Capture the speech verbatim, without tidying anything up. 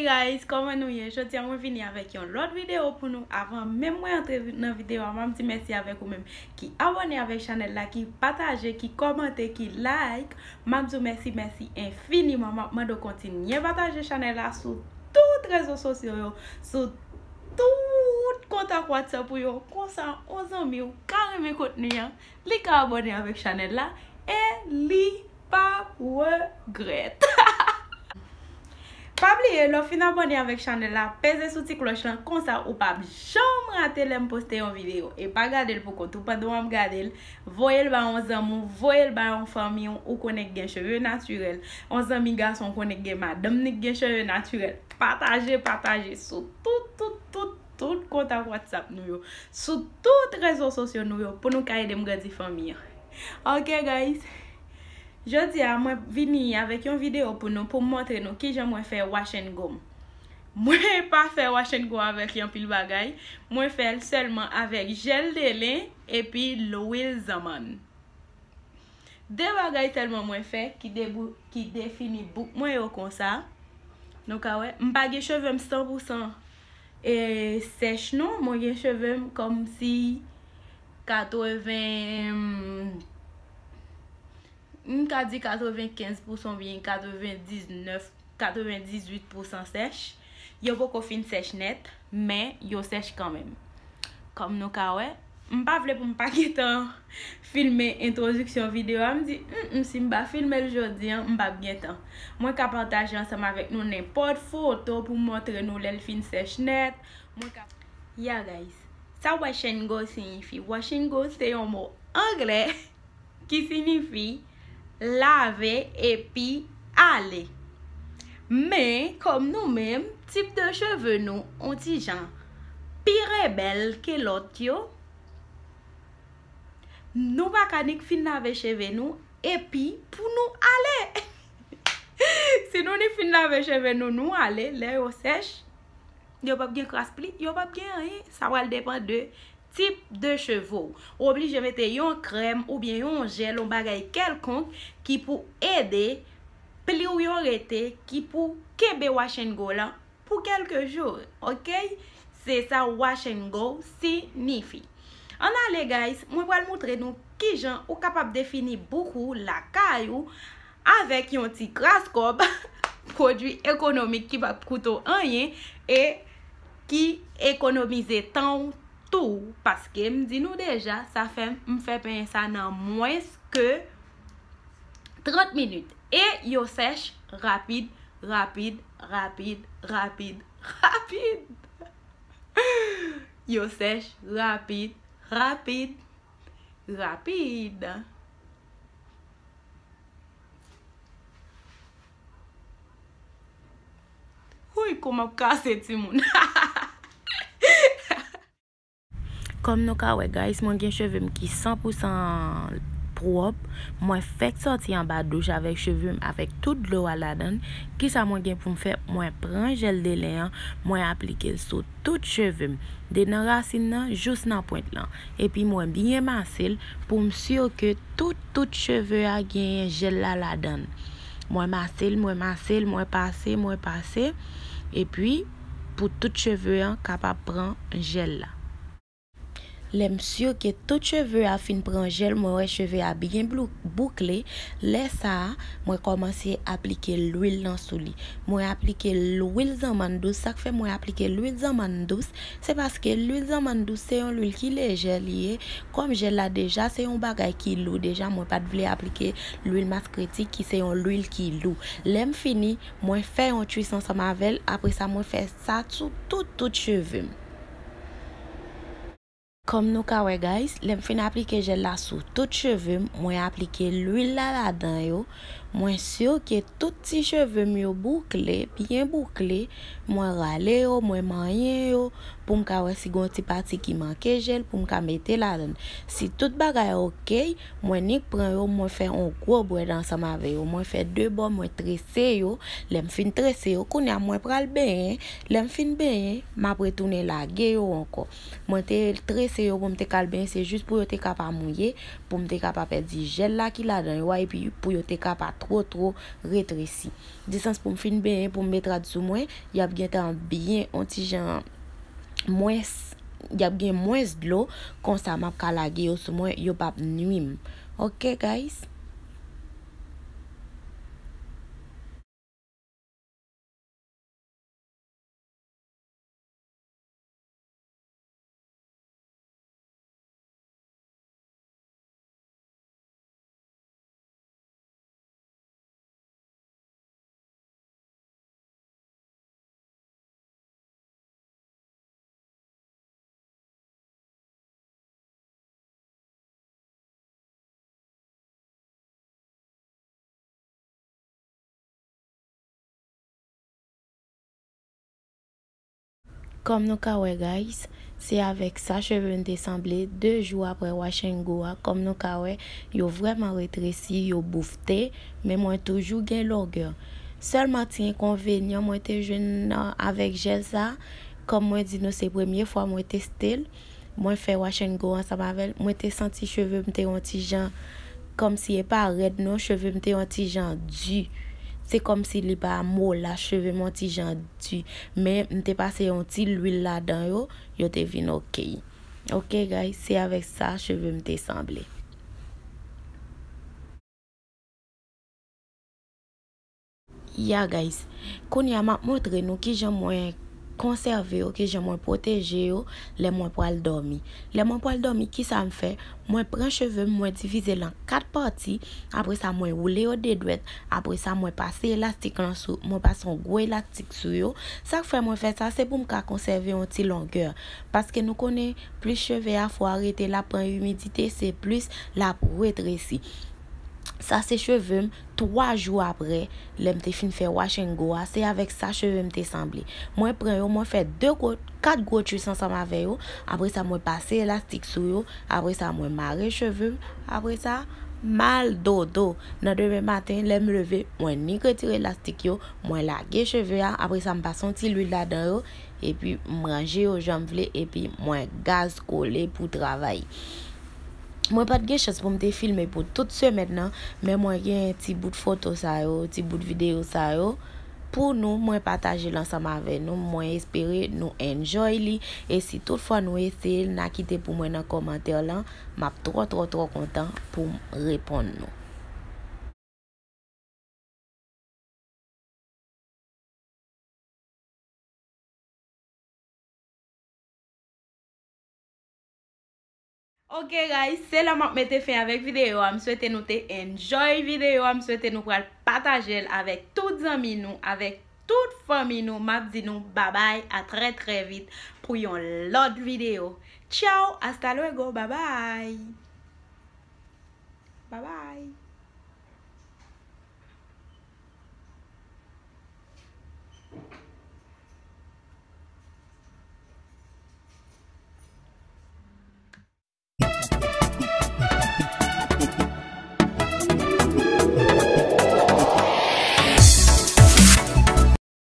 Hey guys, kòman nou ye? Jodi a mwen vini avèk yon lòt videyo pou nou. Avan menm mwen antre vi- nan videyo a, m ap di mèsi avèk ou menm ki abòne avèk chanèl la, ki pataje, ki kòmante, ki like. M ap di w mèsi, mèsi enfiniman. M ap mande w kontinye pataje chanèl la sou tout rezo sosyo yo, sou tout kontak WhatsApp ou yo. Konsa, yon zanmi w ka renmen kontni an, li ka abòne avèk chanèl la e li p ap regrèt. Pa bliye, lè w fin abòne avèk chanèl la, peze sou ti klòch lan, konsa ou p ap janm rate lè m poste yon videyo. E pa gade l pou kont ou, pandan w ap gade l, voye l ba yon zanmi w, voye l ba yon fanmi w ou konnen k gen cheve natirèl, yon zanmi gason ou konnen k gen madanm ni k gen cheve natirèl. Pataje, pataje sou tout, tout, tout, tout kontak WhatsApp nou yo, sou tout rezo sosyo nou yo, pou nou ka ede m grandi fanmi an. Ok, guys. Jodi a, mwen vini avèk yon videyo pou nou, pou m montre nou kijan mwen fè wash and go m. Mwen pa fè wash and go avèk yon pil bagay. Mwen fè l sèlman avèk jèl de len epi lwil zanmann. De bagay sèlman mwen fè ki debou-, ki defini bouk mwen yo konsa. Nou ka wè, m pa gen cheve m san pou san, e, sèch non. Mwen gen cheve m kòmsi katreven, m ka di katrevenkenz pou san oubyen katrevendiznèf, katrevendizuit pou san sèch. Yo poko fin sèch nèt, men yo sèch kanmenm. Kòm nou ka wè, m pa vle pou m pa gentan filme entwodiksyon videyo a. M di, "Mm, mm, si m pa filme l jodi a, m p ap gentan." Mwen ka pataje ansanm avèk nou nenpòt foto pou m montre nou lè l fin sèch nèt. Mwen ka, yeah, guys. Sa wash and go siyifi? Wash and go se yon mo anglè ki siyifi lave epi ale. Men, kòm nou menm, tip de cheve nou on ti jan pi rebèl ke lòt yo, nou pa ka nik fin lave cheve nou epi pou nou ale. Si nou nik fin lave cheve nou, nou ale, lè yo sèch, yo p ap gen kras pli, yo p ap gen anyen. Sa pral depann de tip de cheve w. Ou oblije mete yon krèm oubyen yon jèl, yon bagay kèlkonk ki pou ede pli w yo rete, ki pou kenbe wash and go lan pou kèlke jou, ok? Se sa wash and go siyifi. Ann ale, guys, mwen pral montre nou kijan ou kapab defini bouk ou lakay ou avèk yon ti kras kòb, pwodui ekonomik ki p ap koute w anyen e ki ekonomize tan w tou, paske m di nou deja, sa fè m fè penyen sa nan mwens ke trant minit. E yo sèch rapid, rapid, rapid, rapid, rapid. Yo sèch rapid, rapid, rapid. Woy, kò m ap kase, timoun. Kòm nou ka wè, guys, mwen gen cheve m ki san pou san pwòp. Mwen fèk sòti anba douch avèk cheve m, avèk tout dlo a ladan l. Kisa mwen gen pou m fè? Mwen pran jèl de len an, mwen aplike l sou tout cheve m, de nan rasin nan jous nan pwent lan. Epi mwen byen mase l pou m si ke tout, tout cheve a genyen jèl la ladan l. Mwen mase l, mwen mase l, mwen pase, mwen pase. Epi, pou tout cheve an kapab pran jèl la. Lè m si ke tout cheve a fin pran jèl, mwen wè cheve a byen blou-, boukle. Lè sa a, mwen kòmanse aplike lwil lan sou li. Mwen aplike lwil zanmann dous. Sa k fè mwen aplike lwil zanmann dous, se paske lwil zanmann dous se yon lwil ki lejè li ye. Kòm jèl la deja se yon bagay ki lou deja, mwen pa t vle aplike lwil maskretik ki se yon lwil ki lou. Lè m fini, mwen fè yon twist ansanm avè l. Apre sa, mwen fè sa sou tout, tout cheve m. Kòm nou ka wè, guys, lè m fin aplike jèl la sou tout cheve m, mwen aplike lwil la ladan yo. Mwen si ke tout ti cheve m yo boukle, byen boukle. Mwen rale yo, mwen manyen yo, pou m ka wè si gen yon ti pati ki manke jel, pou m ka mete ladan. Si tout bagay oke, mwen nik pran yo, mwen fè yon gwo brèd ansanm avè yo. Mwen fè de bò, mwen trese yo. Lè m fin trese yo, kounye a mwen pral benyen. Lè m fin benyen, m ap retounen lage yo ankò. Mwen te trese yo pou m te ka al benyen, se jis pou yo te ka pa mouye, pou m te ka pa pèdi jel la ki ladan yo a, epi pou yo te ka pa two, two retresi. Disans pou m fin benyen, pou m met rad sou mwen, y ap gentan byen on ti jan mwens, y ap gen mwens dlo, konsa m ap ka lage yo sou mwen, yo p ap nwi m. Oke, guys? Kòm nou ka wè, guys, se avèk sa cheve m te sanble de jou apre wash and go a. Kòm nou ka wè, yo vrèman retresi, yo boufte, men mwen toujou gen longè. Sèlman ti enkonvenyan mwen te jwenn nan avèk jel sa, kòm mwen di nou se premye fwa mwen teste l, mwen fè wash and go ansanm avè l, mwen te santi cheve m te yon ti jan, kòmsi e pa rèd non, cheve m te yon ti jan di. Se kòmsi li pa molas, cheve m yon ti jan di. Men m te pase yon ti lwil ladan yo, yo te vin oke. Oke, guys, se avèk sa cheve m te sanble. Ya, guys, kounye a m ap montre nou kijan mwen konsève yo, kijan mwen pwoteje yo lè mwen pral dòmi. Lè mwen pral dòmi, kisa m fè? Mwen pran cheve m, mwen divize l an kat pati, apre sa mwen woule yo de dwèt, apre sa mwen pase elastik lan sou, mwen pase yon gwo elastik sou yo. Sa k fè mwen fè sa, se pou m ka konsève yon ti longè. Paske nou konnen, plis cheve a fò a rete l ap pran imidite, se plis l ap retresi. Sa se cheve m twa jou apre, lè m te fin fè wash and go a, se avèk sa cheve m te sanble. Mwen pran yo, mwen fè de gwo, kat gwo tris ansanm avè yo, apre sa mwen pase elastik sou yo, apre sa mwen mare cheve m, apre sa, m al dodo. Nan demen maten, lè m leve, mwen nik retire elastik yo, mwen lage cheve a, apre sa m pase yon ti lwil ladan yo, epi m ranje yo jan m vle, epi mwen gaz kole pou travay. Mwen pa t gen chans pou m te filme pou tout semèn nan, men mwen gen ti bout foto sa yo, ti bout videyo sa yo pou nou, mwen pataje l ansanm avè nou, mwen espere nou enjoy li, e si toutfwa nou eseye l, n a kite pou mwen nan kòmantè lan, m ap twò, twò, twò kontan pou m reponn nou. Ok, guys, se la m ap mete fen avèk videyo a. M swete nou te enjoy videyo a. M swete nou pral pataje l avèk tout zanmi nou, avèk tout fanmi nou. M ap di nou babay, a trè, trè vit pou yon lòt videyo. Tchao, hasta luego, babay. Babay.